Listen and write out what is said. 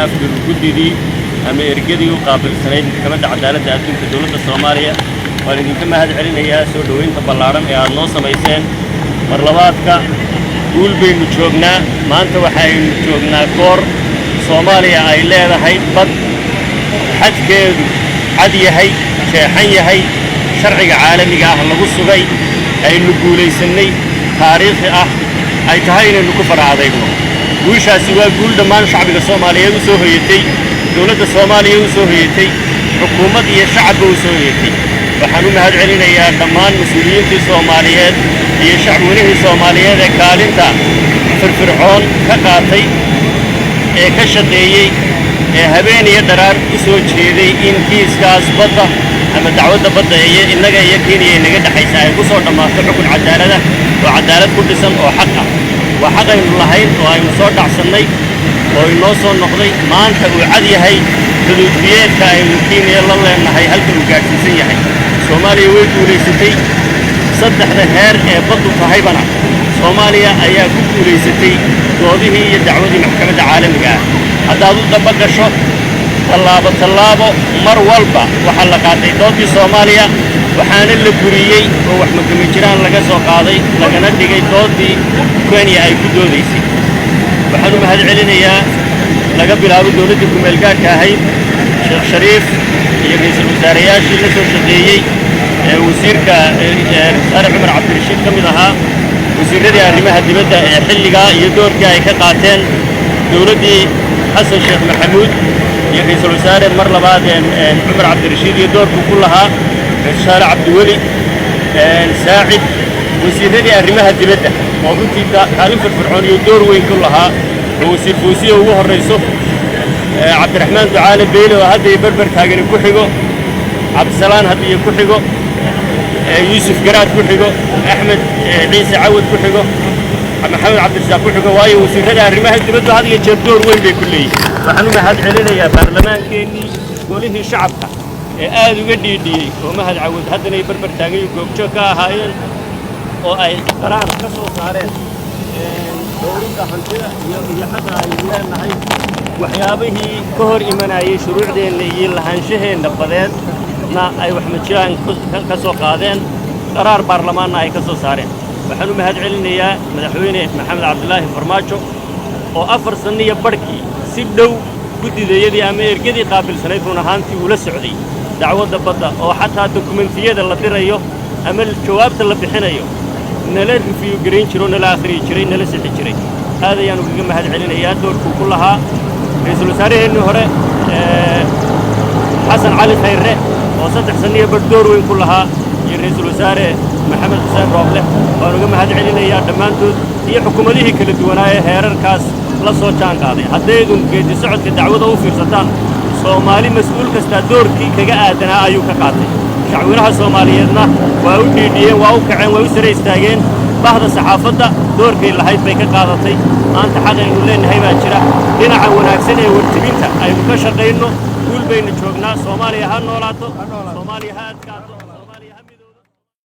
Afgaru, guddidii ama ergadii u qaabilsanayd Maxkamadda Cadaaladda Adduunka dowladda Soomaaliya, waan idinka mahad celinayaa soo dhoweynta ballaadhan ee aad noo samayseen. Mar labaadka, guul baynu joognaa. Maanta waxaynu joognaa goor Soomaaliya ay leedahay bad xadkeedu cad yahay, jeexan yahay, sharciga caalamiga ah lagu sugay. Aynu guulaysannay, taariikhi ah, ay tahay inaynu ku fara adaygno. Guushaasi waa guul dhammaan shacbiga Soomaaliyeed u soo hoyatay, dowladda Soomaaliya u soo hoyatay, xukuumad iyo shacabba u soo hoyatay. Waxaan u mahad celinayaa dhammaan mas-uuliyiintii Soomaaliyeed iyo shacbiweynihii Soomaaliyeed ee kaalinta firfircoon ka qaatay, ee ka shaqeeyey, ee habeen iyo dharaar u soo jeeday in kiiskaas badda ama dacwadda badda iyo innaga iyo Kenya inaga dhexaysa ay ku soo dhammaato xukun cadaalada oo cadaalad ku dhisan oo xaq ah. Waa xaq aynu lahayn oo aynu soo dhacsannay oo inoo soo noqday. Maanta uu cad yahay xuduudbiyeedka aynu Kenya la leenahay halka uu gaadhsiisan yahay. Soomaaliya way guulaysatay. Saddexda heer ee baddu tahaybana Soomaaliya ayaa ku guulaysatay doodihii iyo dacwadii maxkamadda caalamiga ah. Haddaad u daba gasho tallaabo tallaabo, mar walba waxaa la qaatay doodii Soomaaliya, waxaana la buriyey oo wax makama jiraan laga soo qaaday lagana dhigay doodii Kenya ay ku doodaysay. Waxaan u mahad celinayaa, laga bilaabo dowladdii kumeelgaadhka ahayd, Sheekh Shariif iyo ra'iisul wasaareyaashii la soo shaqeeyey, ee wasiirka wasaare Cumar Cabdirashiid ka mid ahaa, wasiirradii arrimaha dibadda ee xilligaa iyo doorkii ay ka qaateen, dowladdii Xasan Sheekh Maxamuud iyo ra'iisul wasaare mar labaad Cumar Cabdirashiid iyo doorkuu ku lahaa, ra'iisul wasaare Cabdiweli Saacid, wasiirradii arrimaha dibadda oo runtii kaalin firfircoon iyo door weyn ku lahaa, oo wasiir Foosiya ugu horrayso, Cabdiraxmaan Ducaale Beyle oo hadda iyo berber taagani ku xigo, Cabdisalaan hadda iyo ku xigo, Yuusuf Garaad ku xigo, Axmed Ciise Cawad ku xigo, Maxamed Cabdirasaaq ku xigo, waayo wasiirrada arrimaha dibaddu had iyo jeer door weyn bay ku leeyihin. Waxaan u mahad celinayaa baarlamaankeennii, golihii shacabka ee aad uga dhiidhiyey, oo Mahad Cawad haddana ay berber taagan iyo goobjoog ka ahaayeen, oo ay qaraar ka soo saareen dhowridda hantida iyo xaqa aynu leenahay. Waxyaabihii ka hor imanayay shuruucdeenna iyo lahaanshaheenna badeedna ay wax majiraan ka soo qaadeen, qaraar baarlamaanna ay ka soo saareen. Waxaan u mahad celinayaa Madaxweyne Maxamed Cabdilaahi Farmaajo oo 4 sanno iyo barhkii si dhow guddidayadii ama ergadii qaabilsanayd run ahaantii ula socday dacwadda badda, oo xataa dokumentiyada la dirayo ama jawaabta la bixinayo nala review garayn jiro, nala akhriyi jiray, nala sixi jiray. Aad ayaan ugaga mahad celinayaa doorkuu ku lahaa. Ra'iisul wasaaraheennii hore Xasan Cali Khayre oo 3 sanno iyo badh door weyn ku lahaa, iyo Ra'iisul Wasaare Maxamed Xuseen Rooble, waan uga mahad celinayaa dhammaantood, iyo xukuumadihii kala duwanaa ee heerarkaas la soo jaan qaaday. Haddaydun geeddi socodka dacwada u fiirsataan, Soomaali mas-uul kastaa doorkii kaga aadanaa ayuu ka qaatay. Shacweynaha Soomaaliyeedna waa u dhiidhiyeen, waa u kaceen, waa u sare istaageen. Bahda saxaafadda doorkay lahayd bay ka qaadatay. Maanta xaq aynu leennahay baa jira. Dhinaca wanaagsan ee wartibinta aynu ka shaqayno. Guul baynu joognaa. Soomaaliya ha noolaato, Soomaaliya ha adkaato.